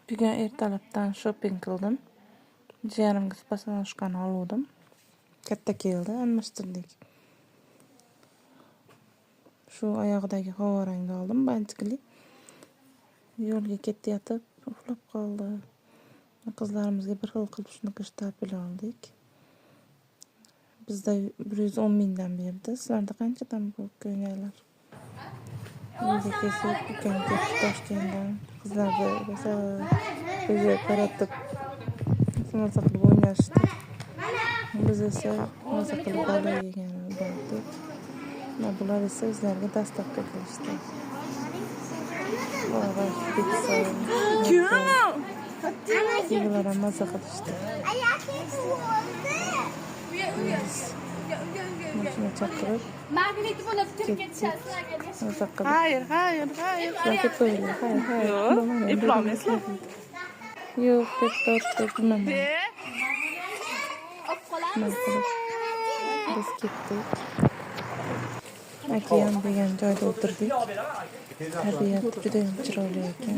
Bugun ertalabdan shopping qildim. Jiyanimga spasanoshkani oluvdim. Katta keldi, almashtirdik. Shu oyog'idagi havo rangni oldim, bantikli. Yo'lga ketayotib uxlab qoldi. Qizlarimizga bir xil qilib shunaqa shtapel oldik. Bizda 110 mingdan berdi. Sizlarda qanchadan bu ko'ylaklar? Uyga kelsak, ukam ketdi Toshkentdan. Qizlarni rosa o'zi qaratib, maza qilib o'ynashdi. Biz esa maza qilib baliq yegani bordik. Bular esa o'zlariga dastavka qilishdi. Lavash, pitsa, bular ham maza qilishdi. Mashina chaqirib ketdik. Maza qilib. Hayır, hayır, hayır. Sizlar qo'yinglar. Hayır, hayır. Yo'q, eplolmaysizlar. Yo'q, deb tortdi, bilmayman. Nima qilib biz ketdik. Okean degan joyda o'tirdik. Tabiat juda ham chiroyli ekan.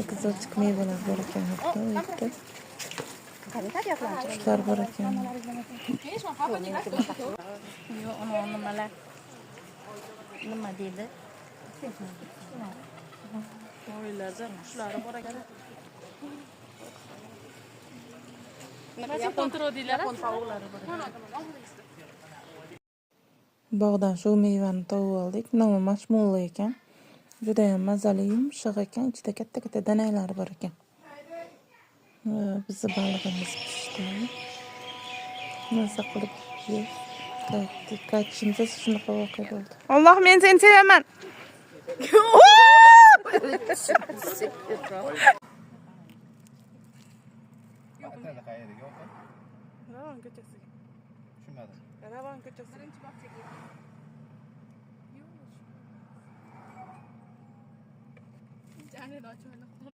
Ekzotik mevalar bor ekan hatto u yerda. Qushlar bor ekan. Yo'q, uni nimalar? Nima deydi? O'ylarda qushlari bor ekan. Bog'dan shu mevani topib oldik. Nomi mashmollo ekan. Juda ham mazali, yumshoq ekan. Ichida katta-katta danalari bor ekan. Bizni balig'imiz pishdi. Maza qilib yeb qaytdik. Qaytishimizda shunaqa voqea bo'ldi. Alloh, men seni sevaman. Ravon ko'chasiga. Tushunmadim. Ravon ko'chasi. Birinchi bog'chaga.